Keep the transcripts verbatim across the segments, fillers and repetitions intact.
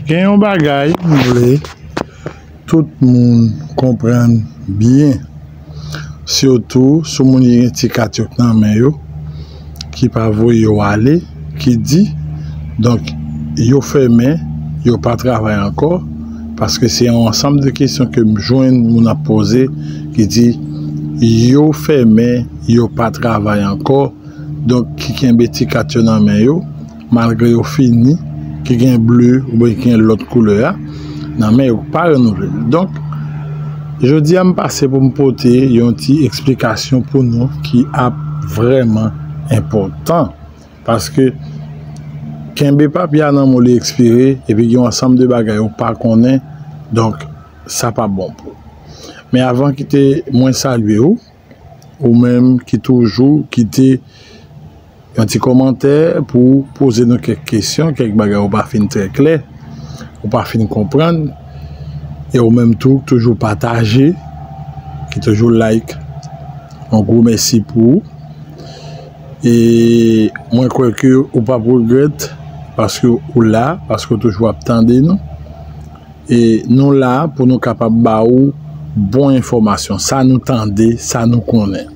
Gen yon bagay m vle tout moun konprann byen, sitou sou moun ki gen ti kat yo nan men yo, ki pa voye yo ale, ki di, donk, yo fèmen, yo pa travay ankò, paske se yon ansanm de kesyon ke m jwenn moun ap poze, ki di, yo fèmen, yo pa travay ankò, donk, ki kenbe ti kat yo nan men yo, malgre yo fini, ki gen ble oubyen ki gen lòt koulè a, nan men yo pa renouvle l. Donk, jodi a m pase pou m pote yon ti eksplikasyon pou nou ki ap vrèman enpòtan, paske kenbe papye a nan men w li ekspire, epi gen yon ansanm de bagay ou pa konnen, donk, sa pa bon pou ou. Men avan kite mwen salye ou, ou menm ki toujou kite yon ti kòmantè pou poze nou kèk kesyon, kèk bagay ou pa fin trè klè, ou pa fin konprann, e ou menm tou toujou pataje, ki toujou like, yon gwo mèsi pou ou. E mwen kwè ke ou p ap regrèt, paske ou la, paske ou toujou ap tande nou. E nou la pou nou kapab ba ou bon enfòmasyon, sa nou tande, sa nou konnen.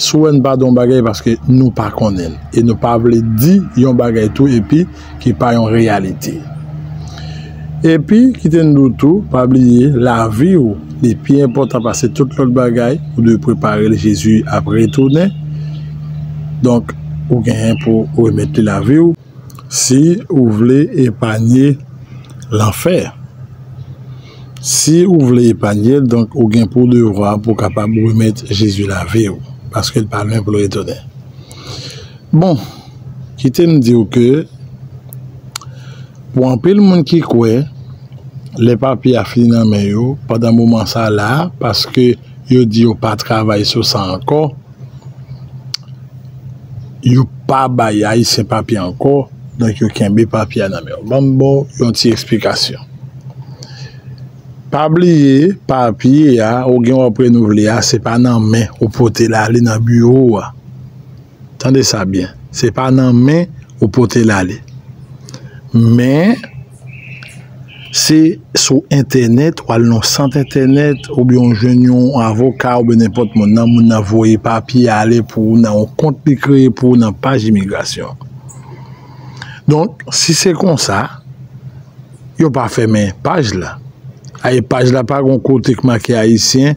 Si w wè n pa di yon bagay, paske nou pa konnen l. E nou pa vle di yon bagay tou epi ki pa yon reyalite. Epi, kite n di w tou, pa bliye, lavi w, li pi enpòtan pase tout lòt bagay. Ou dwe prepare l, Jezi ap retounen. Donk, ou genyen pou remèt li lavi w. Si ou vle epanye lanfè, si ou vle epanye l, donk ou gen pou devwa pou w kapab remèt Jezi lavi w, paske l pa lwen pou l retounen. Bon, kite m di w ke pou anpil moun ki kwè, lè papye a fini nan men yo, pandan moman sa la, paske yo di yo pa travay sou sa ankò, yo pa bay Ayisyen papye ankò, donk yo kenbe papye a nan men yo. Ban m ba w yon ti eksplikasyon. Pa bliye, papye a, ou gen w ap renouvle a, se pa nan men ou pote l ale nan biwo a. Tande sa byen, se pa nan men ou pote l ale. Men, se sou entènèt, w al nan yon sant entènèt, oubyen w jwenn yon avoka, oubyen nenpòt moun nan, moun nan voye papye ale pou ou nan yon kont li kreye pou ou nan paj imigrasyon. Donk, si se konsa, yo pa fèmen paj la. Ay, paj la pa gon kote k make Ayisyen,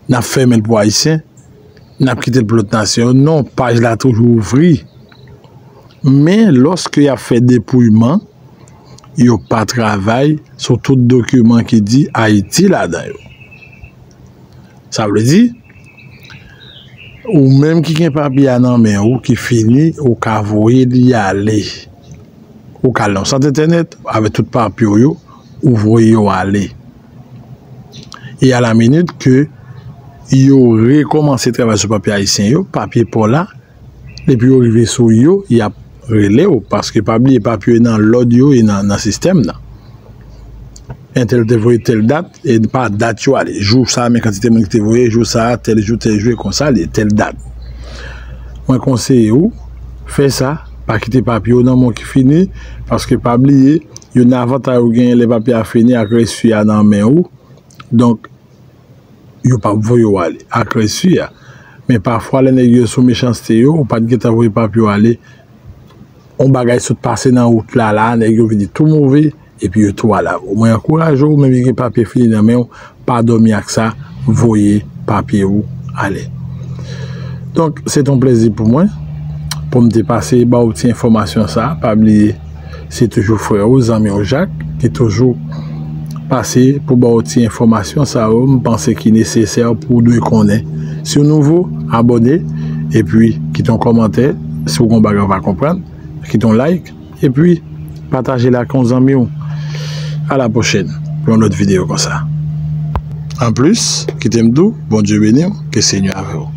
n ap fèmen l pou Ayisyen, n ap kite l pou lòt nasyon. Non, paj la toujou ouvri. Men, lòske y ap fè depouyman, yo pa travay sou tout dokiman ki di Ayiti ladan yo. Sa vle di, ou menm ki gen papye a nan men ou, ki fini, ou ka voye li ale. Ou ka al nan sant entènèt avèk tout papye w yo, ou voye yo ale. E a la minit ke yo rekòmanse travay sou papye ayisyen yo, papye pa w la, depi yo rive sou yo, y ap rele w, paske pa bliye papye yo nan lòd yo e nan, nan sistèm nan. Entèl te voye tèl dat, e pa dat yo ale. Jou sa, men kantite moun ki te voye, jou sa, tèl jou, tèl jou, e konsa li ye, tèl dat. Mwen konseye w, fè sa, pa kite papye w nan men w ki fini, paske pa bliye, youn nan avantay ou genyen lè papye a fini ak resi a nan men ou. Donk, yo p ap voye w ale ak resi a. Men pafwa, lè nèg yo sou mechanste yo, ou pa t gentan voye papye w ale, yon bagay sot pase nan wout la, la, nèg yo vini tou move, epi yo tou al avè w. Mwen ankouraje w, ou menm ki gen papye fini nan men w, pa dòmi ak sa, voye papye ou ale. Donk, se t on plezi pou mwen, pou m te pase ba w ti enfòmasyon sa. Pa bliye, se toujou frè ou, zanmi w Jak, ki toujou pase pou ba w ti enfòmasyon sa yo, m panse ki nesesè pou w dwe konnen. Si w nouvo, abòne, epi kite yon kòmantè, si w gen yon bagay w pa konprann, kite yon like, epi pataje l ak yon zanmi w. A la pwochèn, pou yon lòt videyo konsa. Anplis, kite m di w, Bondye beni w, ke Senyè avè w.